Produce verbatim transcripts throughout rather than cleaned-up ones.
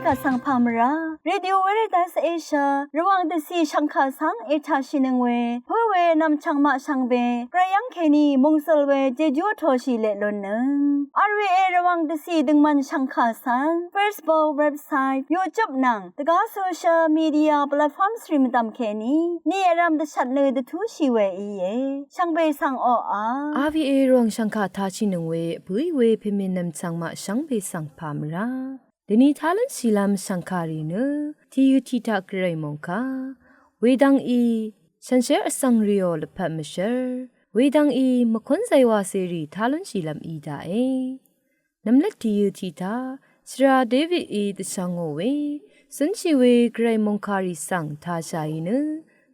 Vsvng pà mvrá Radio Veritas Asia Rvwàng dvcì shv̀ngkà svng ètàshìnøng we pǿ we nv̀mchv̀ng maq shvngbe gvray yv́ng kèní mòngzø̀l we jejú vtoshì leq lunnøng. R V A Rvwàng dvcì døngmv̀n shv̀ngkà svng Facebook, website, YouTube nvng dvgá social media platforms rì mvdv̀m kèní ni vrv̀m dvshvt nø dvtúshì we íe. Shvngbe svng oqà R V A Rvwàng shv̀ngkà tashìnøng we bǿì we pèmè nv̀mchv̀ng maq shvngbe svng pà mvrá. Dèni tá lúnshìlv́m shv̀ngkàrì nø tìyø tiq taq gvray mòngkà wedvng í shànshér vsvng rìò lvpat mvshv́r wedvng í mvkún zaywacèrì tá lúnshìlv́m í daqe. Nv̀mlvt tìyø tiq taq shvra Davidí dvshvngò we zǿnshì we gvray mòngkàrì svng tāshàì nø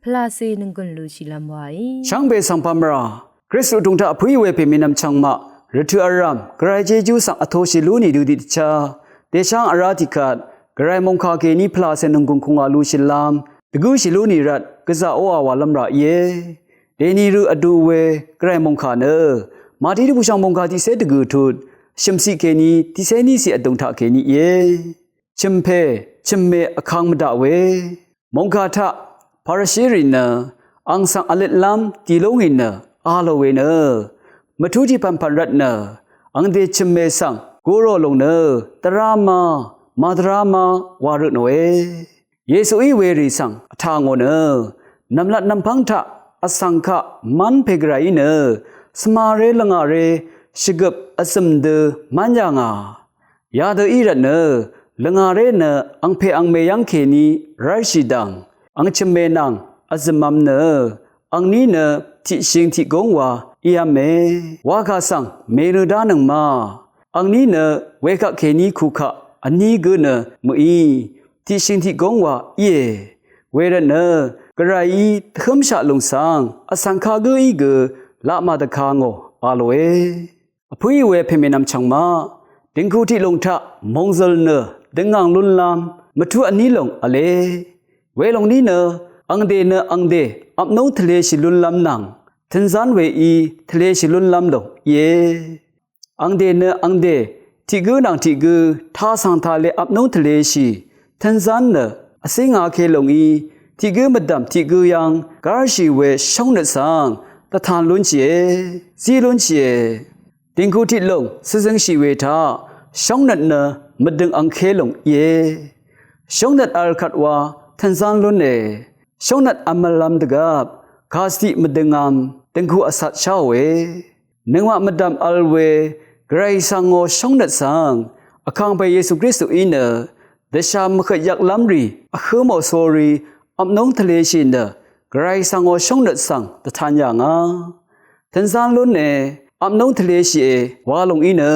pvlàcè nònggùn lushìlv́m waí shvngbe svng pà mvrá. Kristu tùng taq vpǿì we pèmè nv̀mchv̀ng maq rvtø̀ vrv̀m gvray jejú svng vtoshì lú nì dø tiqdvchá dèsháng vrá tiqkvt gvray mòngkà kèní pvlàcè nònggùn kùngà lushìlv́m dvgǿshì lú nì rvt gvzà oqà wàlv́m rà íe. Dèni rø vdu we gvray mòngkà nø Màtí dvbùshv̀ng mòngkà tiqcé dvgø̀ tut shø̀mciq kèní tiqcé níciq vdùng taq kèní íe. Chø̀mpè chø̀mmè vkang mvdaq we mòngkà taq Parisherì nø àng svng vløtlv́m dì lú ngì nø a lò we nø mvtú tiq pv̀npv̀n rvt nø àngdè chø̀mmè svng gurò lùng nø dvrá ma màdvrá ma wa røtnòe. Yesuí werì svng vtà ngò nø nv̀mlat nv̀mpv́ng taq vsvng kaq mv́n pè gvrayí nø svmaré lvngàré shvgøp vzø̀m dø mv́n yà ngà. Yadø í rvt nø lvngàré nø àngpè àngmè yv́ng kèní rv́rshì dv̀ng àngchø̀mmè nvng vzø̀mv̄m nø àngní nø tiqshing tiqgúng wa ív̄me wakà svng mèrø dánøng ma. Àngní nø wekaq kèní kukaq vní gǿ nø mø̀í tiqshing tiqgúng wa íe. Wervt nø gvrayí dvhǿmshaq lùng svng vsvng kagǿí gø laq màdvka ngò a lòe. Vpǿì we pèmè nv̀mchv̀ng maq dìngku tiq lùng taq mòngzø̀l nø døngàng lúnlv́m mvtú vní lùng v̄le. Welòng ní nø àngdè nø àngdè apnúng tvleshì lúnlv́m nvng tø̄nzán weí tvleshì lúnlv́m lùng íe. Àngdè nø àngdè tiq gǿ nvng tiq gǿ tasv̀ng tale apnúng tvleshì tø̄nzán nø vcíngāke lòngí tiq gǿ mvdv̀m tiq gǿ yv́ng gárshì we shóngnøt svng dvtan lúnshìe, zí lúnshìe. Dìngku tiq lòng shvzøngshì we taq shóngnøt nø mvdøng angké lòng íe. Shóngnøt vl kvt wa tø̄nzán lúne. Shóngnøt vmv̄llv̄m dvgvp kàcvtiq mvdøngv̄m dìngku vcat sháòe. Nøngmaq mvdv̀m vl we gvray svng ngò shóngnøt svng vkàngpè Yesu Kristuí nø dvshà mvhøt yvklv́m rì vhǿ mò sórí apnúng tvleshì nø gvray svng ngò shóngnøt svng dvtan yà ngà. Tø̄nzán lúne apnúng tvleshìe wa lòng í nø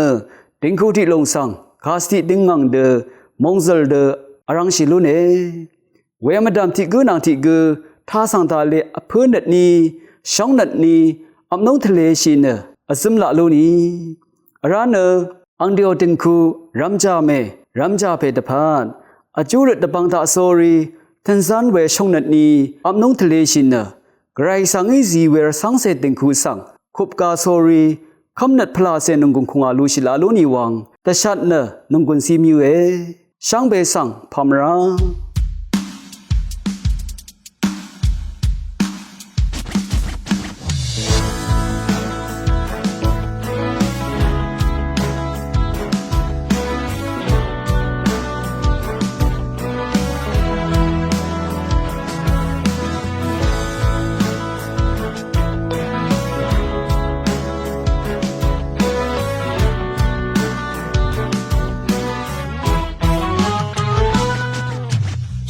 dìngku tiq lòng svng kàcvtiq døngngv̀ng dø mòngzø̀l dø vrv̄ngshì lúne. We mvdv̀m tiq gǿ nvng tiq gǿ tasv̀ng tale vpǿ nøtní shóng nøtní apnúng tvleshì nø vzǿm laq lúni. Vrá nø àngdèò dø̀ngku rv̄mjàmè rv̄mjàpè dvpvt vjú røt dvbvng taq sórí tø̄nzán we shóng nøtní apnúng tvleshì nø gvray svng í zí we rvcv́ngcè dø̀ngku svng kupga sórí kv́mnøt pvlàcè nònggùn kùngà lushì laq lúni wvng dvshat nø nònggùn zí mvyǿe. Shvngbe svng pà mvrá.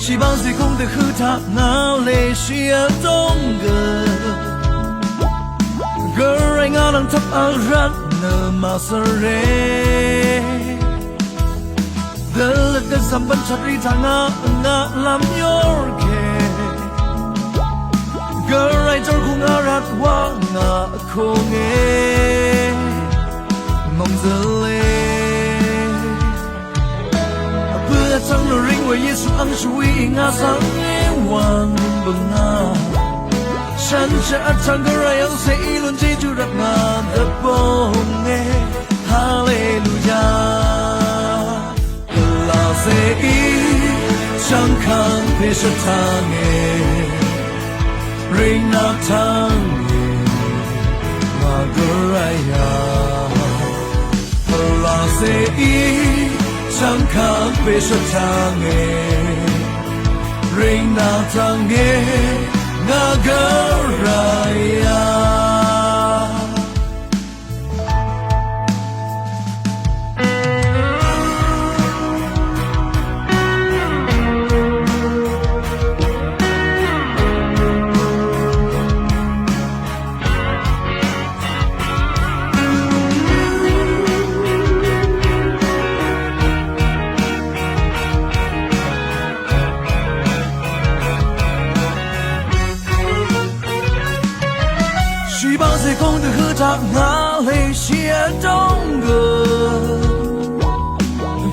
Shìbáng zìkúng dvhø taq ngà lèshì vdóng gø. Gvray ngà nvng tvp vl rvt nø màsvre. Dvløt dvzv̀m bv́n shvt rì taq ngà ngà lv́m yórke. Gvray jórkù ngà rvt wa ngà vkùnge. Mòngzø̀le. Vpø̄ vtv́ng nò ríng we Yesu ang shvwi ngà svng e wvng bøngà. Shànshér vtv́ng Gvray angcè í lún jejú rvt ngà dvbónge. Haleluya. Làcè í Chvngkvng pè shvtangì, rìngnà tvngì, ngà gvray yà. Pvlacèí, chvngkvng pè shvtangì, rìngnà tvngì, ngà gvray yà. Shìbáng zègóng dvhø taq ngà lèshì vdóng gø.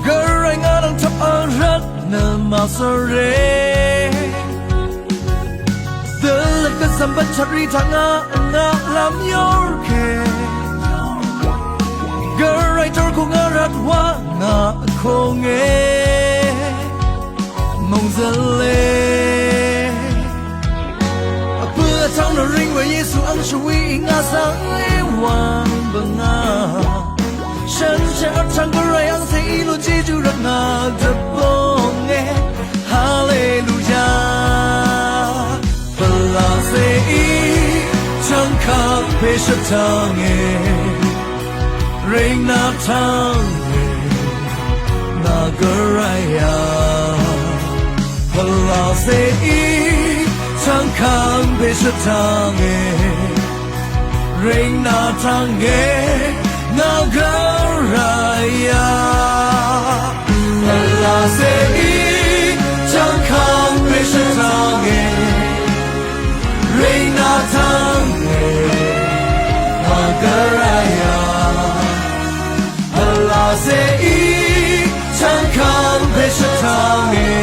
Gvray ngà dv̀ngtvp vrvt nø màsvre. Dvlvt gvzv̀m bvt chvtrì taq ngà ngà lv́m yórke. Gvray tórkù ngà rvt wa ngà vkónge. Mòngzø̀le. Vpø̄ vtv́ng nø ring we Yesu ang shvwi ngà svng e wang bvngà. Shànshér vtv́ng Gvray angcè í lú Jejú rvt ngà dvbónge. Haleluya. Pvlacèí chv́ngkvp pè shvtangì. Rìngnà tvngì, ngà gvray yà. Pvlacèí chv́ngkvng pè shvtangì, rìngnà tvngì, ngà gvray yà. Pvlacèí chv́ngkvng pè shvtangì, rìngnà tvngì, ngà gvray yà. Pvlacèí chv́ngkvng pè shvtangì,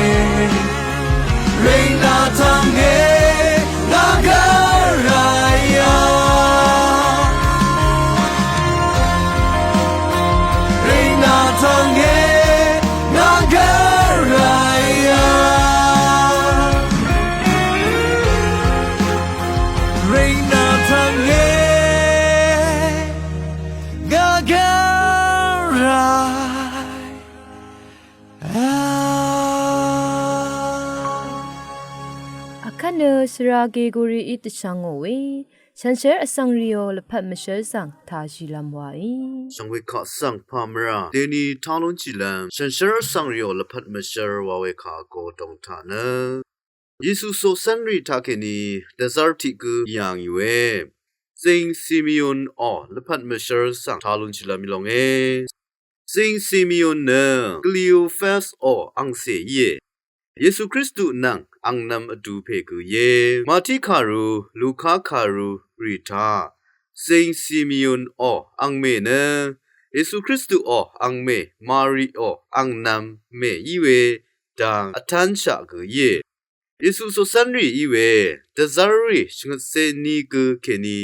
rìngnà tvngì, ngà gvray yà. Rìngnà tvngì, ngà gvray yà. Rìngnà tvngì, ngà gvray. Vkvt nø svra Gregorií dvshvngò we, shànshér vsvng rìò lvpat mvshv́r svng tàshìlv́m waí. Shvngwekaq svng pà mvrà deni tá lúnshìlv́m, shànshér vsvng rìò lvpat mvshv́r wa we kà vgo dòng taq nø Yesu coqcv́nrì taqkèní dvzv́r tiq gǿ yà ngì we, Zing Simeon ò lvpat mvshv́r svng tá lúnshìlv́m í longe. Zing Simeon nø Kleofas ò angcè íe. Yesu Kristu nvng angnv̄m vdu pè gø íe. Mati kàru, Luka kàru rì taq, Zing Simeon ò angmè nø Yesu Kristu ò angmè, Mari ò angnv̄m mè í we dang vtánshaq gø íe. Yesu coqcv́nrì í we, dvzv́rrì shvngøtcé ní gø kèní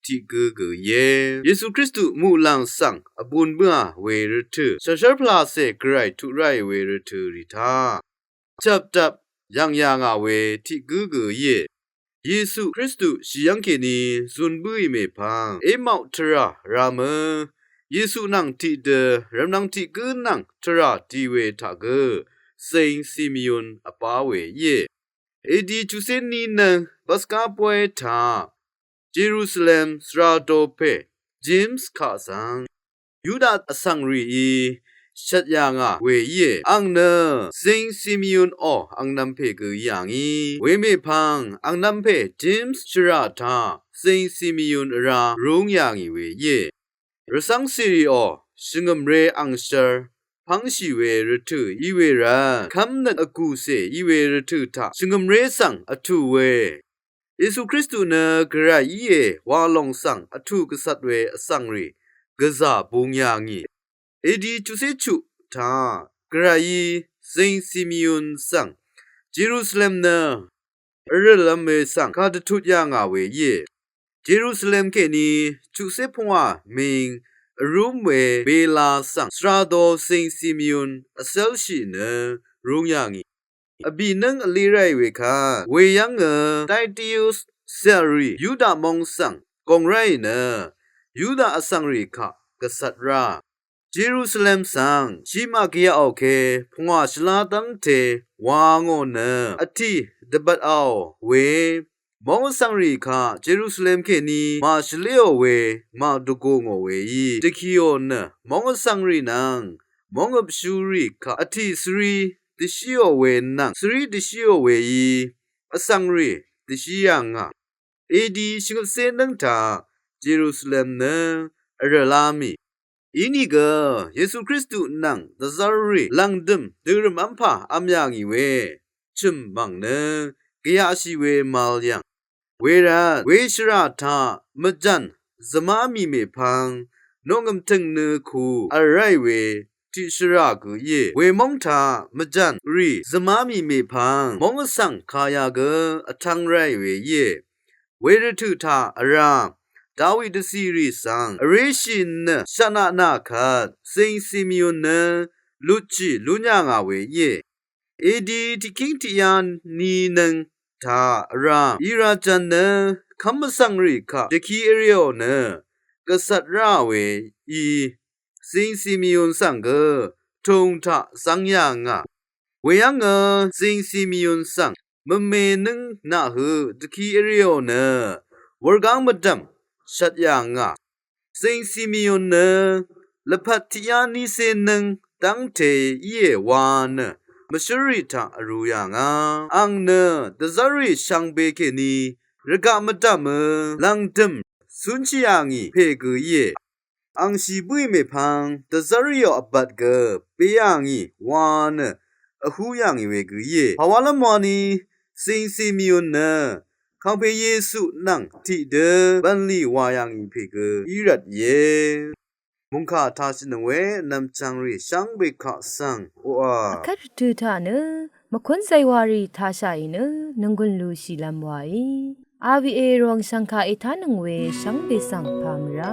tiq gǿ gø íe. Yesu Kristu muqlàng svng vbūn bǿà we rvtø̀, shànshér pvlacè Gvray tuq ráì we rvtø̀ rì taq, chvpdvp yv̀ng yà ngà we tiq gǿ gø íe. Yesu Kristu shì yv́ng kèní zun bǿì mèpvng, Emau tvrà ram ø, Yesu nvng tiqdø rvmnvng tiq gǿ nvng tvrà di we taq gø, Zing Simeon vbá we íe. A D chuqcé ní nø Paska bóy taq Jerusalem svra do pè James kaq svng, Yuda vsvng rìí shvt yà ngà we íe. Àng nø Zing Simeon ò angnv̄m pè gø yà ngì. We mèpvng angnv̄m pè James shvrà taq Zing Simeon vrá rúng yà ngì we íe. Rvcv́ng cèrì ò shvngø̀mré angshv́r pv́ngshì we rvtø̀ í we rvt, kv́mnøt vgùcè í we rvtø̀ taq shvngø̀mré svng vtù we, Yesu Kristu nø Gvray íe wa lòng svng vtù gvcvt we vsvng rì gvzà bung yà ngì. A D chuqcé chuq taq Gvrayí Zing Simeon svng Jerusalem nø vrø̀lv̄m we svng kàdvtut yà ngà we íe. Jerusalem kèní chuqcé pvngwà ming vrúm we Bela svng svra do Zing Simeon vcélshì nø rúng yà ngì. Vbì nǿng vlí ráì we kvt, weyv́ngø Taytius cèrì Yuda móng svng gòng ráì nø, Yuda vsvng rì kaq gvcvt rá Jerusalem svng shì màgvyaqò ke pungwà shvlá dv́ngte wa ngò nø vtì dvbvt aò we, móng vsvng rì kaq Jerusalem kèní màshvléò we màdvgù ngò weí dvkìò nø, móng vsvng rì nvng móng vpshú rì kaq vtì svrí dvshíò we nvng svrí dvshíò weí vsvng rì dvshí yà ngà. Edi shvngøtcé nǿng taq Jerusalem nø vrø̀lá mì. Inìgø Yesu Kristu nvng dvzv́rrì lv̀ngdø̀m dø̀rø̀m v́mpà v̄m yà ngì we chø̀m mv̀ng nø gvyaqshì we màvl yv̀ng. Wervt weshvrà taq mvjv̀n zvmá mì mèpvng noqngø̀m tø̀ng nø ku v̀l ráì we tiqshvrà gø íe. Wemóng taq mvjv̀n rì zvmá mì mèpvng móng vsvng kaya gø vtv́ng ráì we íe. Wervtø̀ taq vrá Dawi dvcìrì svng vréshì nø shvtnaq nà kvt, Zing Simeon nø lutshì lún yà ngà we íe. Edi tiqkíng tiqyá ni nøng taq vrá Irajvn nø kv́m vsvng rì kaq dvki vrìò nø gvcvt ráà we í, Zing Simeon svng gø tùng taq zv́ng yà ngà. Weyv́ngø Zing Simeon svng mvme nǿng naqhøq dvki vrìò nø wurgáng mvdv̀m shvt yà ngà. Zing Simeon nø lvpat tiqyá nícé nǿng dv́ngte íe wa nø mvshǿrrì taq vrū yà ngà. Àng nø dvzv́rrì shvngbe kèní rvgaq mvdv̀mø lv̀ngdø̀m cúnshì yà ngì pè gø íe. Àng shì bǿì mèpvng dvzv́rrìò vbat gø bē yà ngì wa nø vhú yà ngì we gø íe. Pàwálv́m wani Zing Simeon nø kàngpè Yesu nvng tiqdø bv̀nlì wà yà ngì pè gø í rvt íe. Mòngkà tashì nøng we vnvm chv̀ngrì shvngbe kaq svng oqà, vkvt rvtø̀ taq nø mvkún zaywàrì tashàì nø nònggùn lushìlv́m waí, R V A ròng shv̀ngkà ètánøng we shvngbe svng pà mvrá.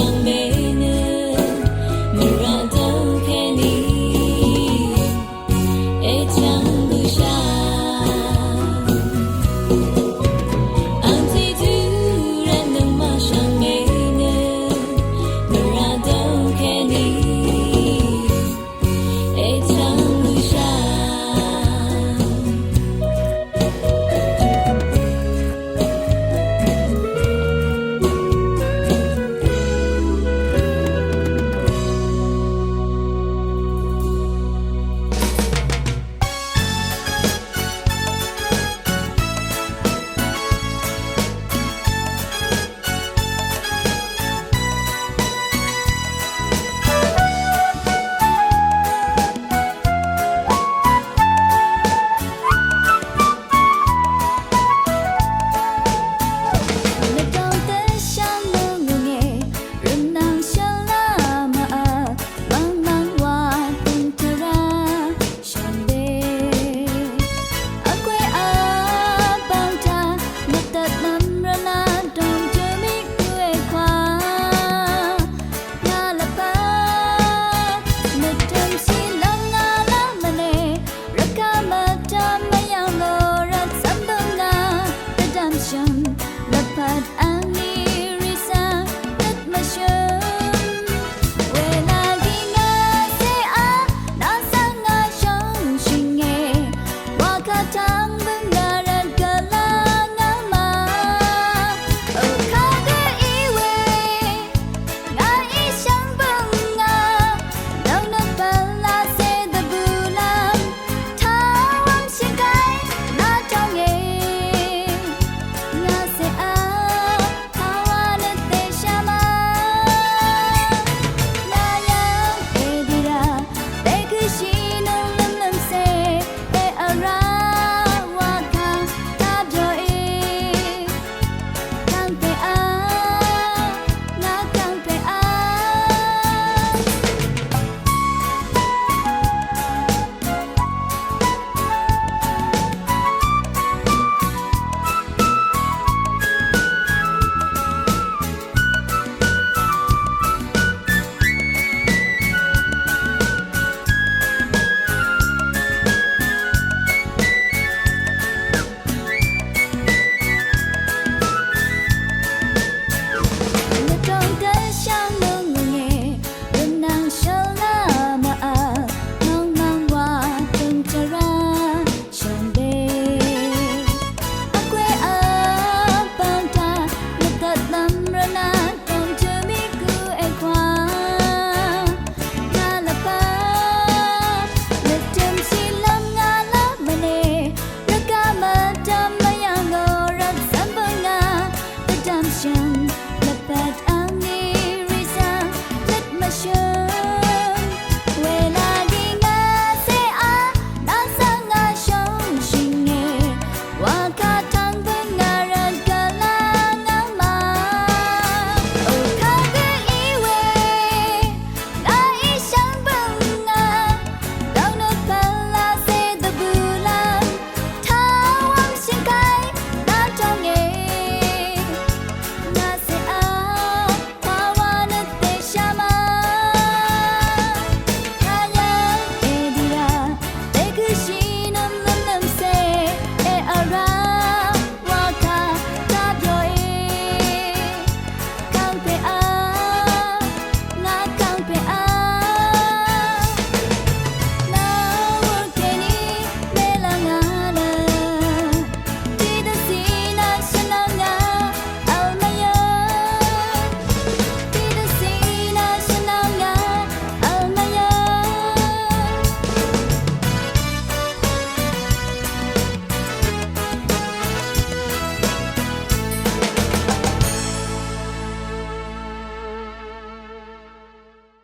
Yv̀ng bē